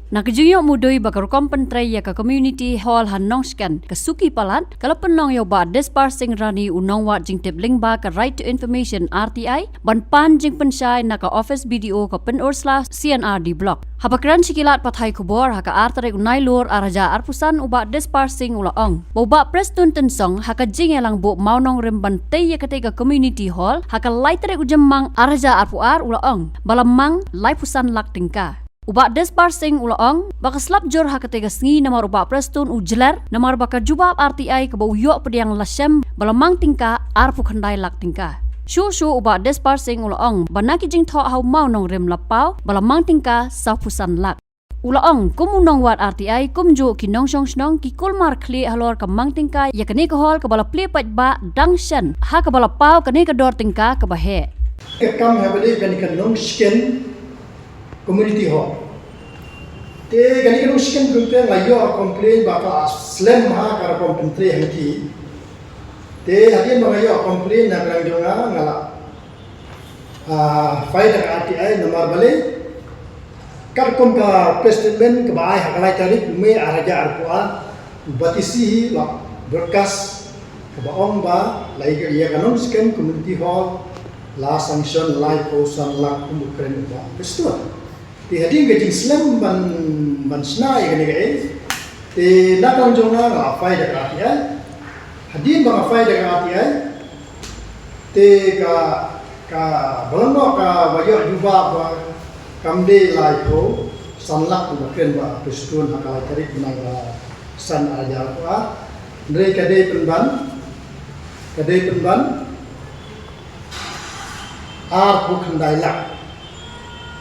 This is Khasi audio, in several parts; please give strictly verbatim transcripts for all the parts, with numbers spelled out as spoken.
Na ka jingïoh mudui ba ka rukom pyntrei ïa ka Community Hall ha Nongshken, ka Suki Palat, ka la pynlong ïa u Bah Dispar Singh Rani, u nongwad jingtip lyngba ka Right to Information, R T I, ban pan jingpynshai na ka office B D O ka Pynursla C and R D Block. Haba kren sha ki lad pathai khubor ha ka ar tarik u Nailur ar hajar arphew san, u Bah Dispar Singh u la ong ba u Bah Prestone Tynsong ha ka jingïalang buh mawnongrim ban tei ïa katei ka Community Hall ha ka lai tarik u Jymmang ar hajar arphew ar, u la ong ba la mang laiphew san lak tyngka. U Bah Dispar Singh u la ong ba ka slap jur ha katei ka sngi namar u Bah Prestone u jler, namar ba ka jubab R T I kaba u ïoh pdiang la shem ba la mang tyngka arphew khyndai lak tyngka. Shuh shuh u Bah Dispar Singh u la ong ba na ki jingthoh ha u mawnongrim la paw ba la mang tyngka sawphew san lak. U la ong kum u nongwad R T I, kumjuh ki nongshong shnong ki kulmar khlieh halor ka mang tyngka ïa kane ka hall kaba la plie paidbah dang shen ha kaba la paw kane ka dor tyngka kaba heh. Ka kam haba dei kane ka Nongshken Community Hall. Te kane ka Nongshken Community Hall nga ïoh complain ba ka slem ha ka rukom pyntrei hangki. Te hadien ba nga ïoh complain na ka liang jong nga, nga la, ah, file da ka R T I namar balei. Katkum ka press statement kaba ai ha ka lai tarik u May ar hajar arphew ar, u Batesi hi la broadcast kaba ong ba la ïa ka Nongshken Community Hall la sanction laiphew san lak kum u kren u Bah Prestone. Te hadien ka jingslem ban, ban shna ïa kane kaei, te na ka liang jong nga nga file da ka R T I. Hadien ba nga file da ka R T I, te ka, ka, balang noh kaba ïoh jubab ba kam dei laiphew san lak ba kren u Bah Prestone ha ka lai tarik bnai ba san ar hajar arphew ar. Hynrei ka dei pynban, ka dei pynban arphew khyndai lak.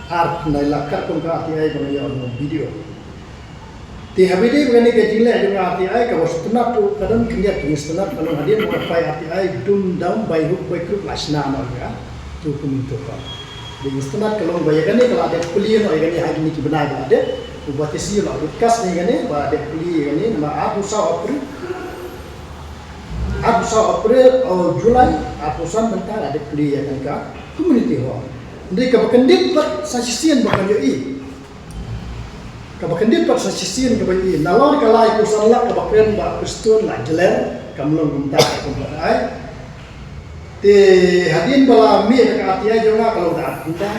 Arphew khyndai lak katkum ka R T I ba nga ïoh na u B D O. Te haba dei ba kane ka jingleh jong ka R T I kaba sngewtynnat, to ka don khyndiat ka jingsngewtynnat, ka long hadien ba nga file R T I dum dam bai hook bai crook la shna noh ïa ka. To kumne to ka. Ka jingsngewtynnat ka long ba ïa kane ka la dep plie noh ïa kane ha kine ki bnai ba la dep. U Batesi u la broadcast ïa kane ba la dep plie ïa kane namar arphew saw April. Arphew saw April, oh, July, arphew san mynta la dep plie ïa kane ka Community Hall. Hynrei kaba kyndit pat sa shisien ba kan ïohi. Kaba kyndit pat sa shisien kaba ïohi. Nalor ka laiphew san lak kaba kren u Bah Prestone la jler, kam long kumta kumba ai. Te hadien ba la mih da ka R T I jong nga ka long da kumta.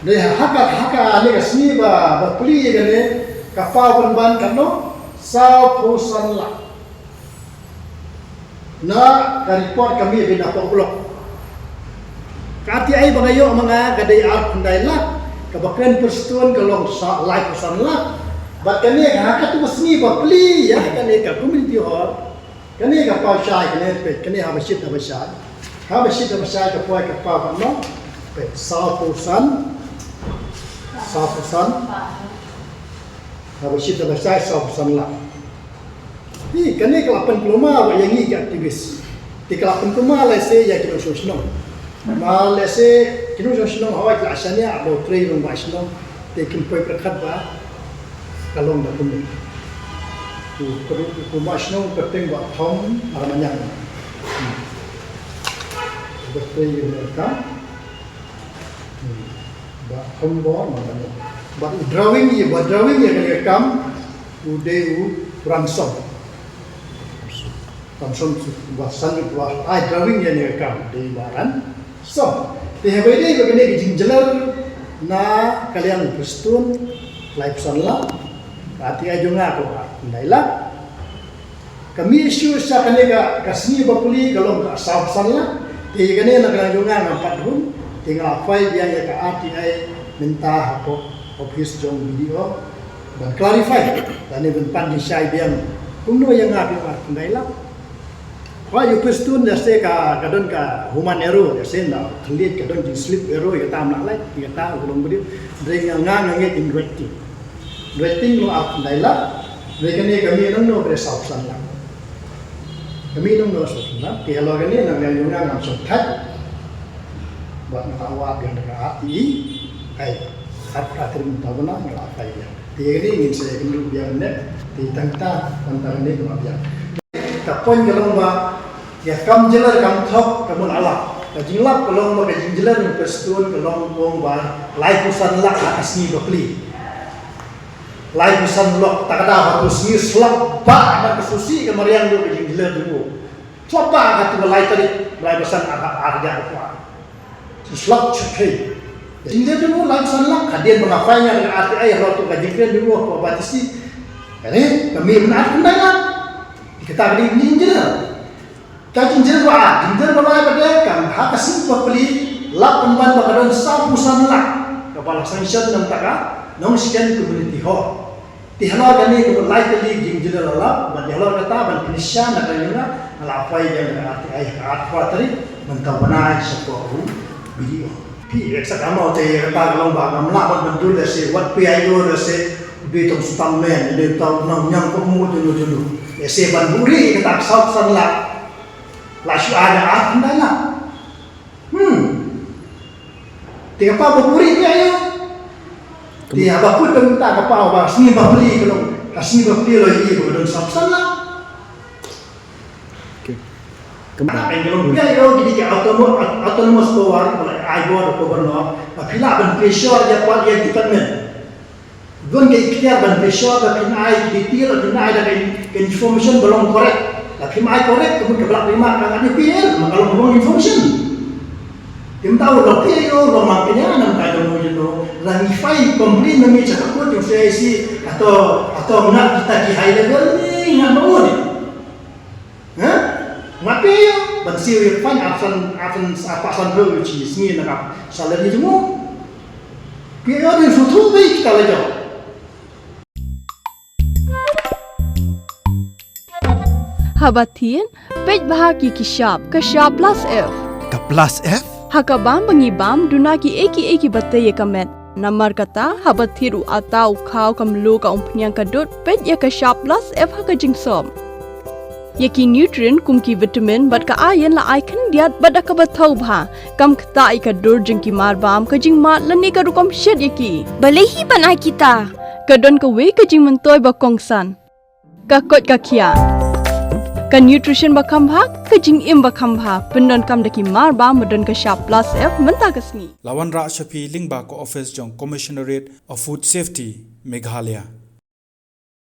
Te ha ka, ha kane ka sngi ba, ba plie ïa kane ka paw pynban katno, sawphew san lak. Na ka report ka mih beit na pdeng block. Ka R T I ba nga ïoh ma nga ka dei arphew khyndai lak, kaba kren u Prestone ka long sa, laiphew san lak. Bad kane ha katto ka sngi ba plie ïa kane ka Community Hall, kane ka paw shai, kane peit, kane haba shit haba shai. Haba shit haba shai ka poi ka paw katno, peit, sawphew san, sawphew san. Haba shit haba shai sawphew san lak. Hi, kane ka la pynkulmar ïa ngi ki activist. Te ka la pynkulmar lehse ïa ki nongshong shnong. Ma lehse ki nongshong shnong hawei ki la shaniah ba u trei rangbah shnong. Te kim poi pyrkhat ba ka long da kumne. U, u rangbah shnong kyrteng Bah Thom Armanyang. Hmm. Ba trei rangbah ka. Hmm. Bah Thom Bor Armanyang. Bad u drawing ïa, ba drawing ïa kane ka kam u dei u Ransom. Ransom, ba san, ba ai drawing ïa kane ka kam u dei u Bah Ransom. Te haba ïadei bad kane ka jingjler na ka liang u Prestone, laiphew san lak, ka R T I jong nga ka long arphew khyndai lak. Ka mih shuh sha kane ka, ka sngi ba plie ka long ka sawphew san lak. Te kane na ka liang jong nga ngam pat hun. Te nga la file biang ïa ka R T I mynta hapoh office jong B D O ban clarify lane ban pan jingshai biang kumno ïa nga phi arphew khyndai lak. Ba ïa u Prestone lehse ka, ka don ka human error, lehse na khyndiat ka don jingslip error, ïa kata ym lah lait, ïa kata ka long ba dei. Hynrei nga, nga ngeit in writing. Writing long arphew khyndai lak. Hynrei kane ka mih nangno, ka dei sawphew san lak. Ka mih nangno, sawphew san lak. Te halor kane na ka liang jong nga ngam shym thait. Bad nga la wad biang da ka R T I. Ai, ar, ar tarik mynta u bnai nga la file biang. Te kane ngin sa ïakynduh biang ne. Te tang ta, tang ta kane ka la biang. Ka point ka long ba ïa kam jler kam thok ka mut la lap. Ka jinglap ka long ba ka jingjler u Prestone ka long ong ba laiphew san lak ha ka sngi ba plie. Lai phew san lok, ta ka daw ha tu sngi slap ba na ka susi ka mariang du ka jingjler jong u. Slap ba ka tu lai tarik, lai phew san ar, ar hajar dua. Slap chukhe. Jingjler jong u lai phew san lak, hadien ba nga file ïa ka R T I halor tu ka jingkren jong u ha ka batisi. Kane, kami benar kena ya. Kita beri jingjler. Ka jingjia ba, jingjia ba lai ba dei ka ha ka sngi ba pli, la pynban ba ka don saw phew san lak kaba la sanction na ka bynta ka Nongshken Community Hall. Te halor kane ka lai tylli jingjia la lap, bad halor kata ban pynshai na ka ïing nga la file ïa ka R T I ha ka arphew tarik mynta u bnai sha ka B D O. Phi, ek sa kama te kata ka long ba ngam lah ban dul lehse wat P I O lehse u dei tang stammen, u dei tang nongñiang ko mo julu julu. Lehse ban buhrieh kata ka saw phew san lak. La shu ai da ar khyndai lak. Hmm. Te kata ba buhrieh P I O. Te haba kut da mynta kata ba sngi ba pli ka long. Ka sngi ba pli la ïohi ba ka don saw phew san lak. Okey. Kemta. Ka long P I O ki dei ki autonomous, autonomous power, ba la ai bor da governor, ba phi lah ban pressure ïa kwah ïa department. Don ka ikhtiar ban pressure, ba phin ai ki detail, ba phin ai da ka in-, ka information ba long correct. Ba phin ai correct, ka mut ka ba la phi ma ka ngan ïa phi, ma ka long wrong information. Kemta u long P I O, u long ma phi ïa nam ka jong u jong u. Rangi file complain na mi cha ka court jong C I C, ato, ato ngat kita ki high level ni ngat ma u ni. Ha? Ngat phi ïa, ban siew ïa fine arphew san, arphew san, arphew san hynriew shi sngi na ka salary jong u. Phi ïa, dei shu thuh beit ka la jong. Haba thied, peit bha ki ki shap, ka shap plus F. Ka plus F? Ha ka bam ba ngi bam, duna kiei kiei kiba tei ïa ka met. Namar kata, haba thied u atta u khaw ka mluh ka umphniang ka dud, peit ïa ka shap plus F ha ka jingsop. Ïa ki nutrient kum ki vitamin bad ka iron la ai khyndiat bad da kaba thaw bha. Kam ktah ïa ka dur jong ki mar bam, ka jingmad lane ka rukom shet ïa ki. Balei hi ban ai kita? Ka don kawei ka jingmyntoi ba kongsan. Ka koit ka khiah. Ka nutrition ba kham bha, ka jingim ba kham bha. Pyndonkam da ki mar bam ba don ka shap plus F mynta ka sngi. La wanrah sha phi lyngba ka office jong Commissionerate of Food Safety, Meghalaya.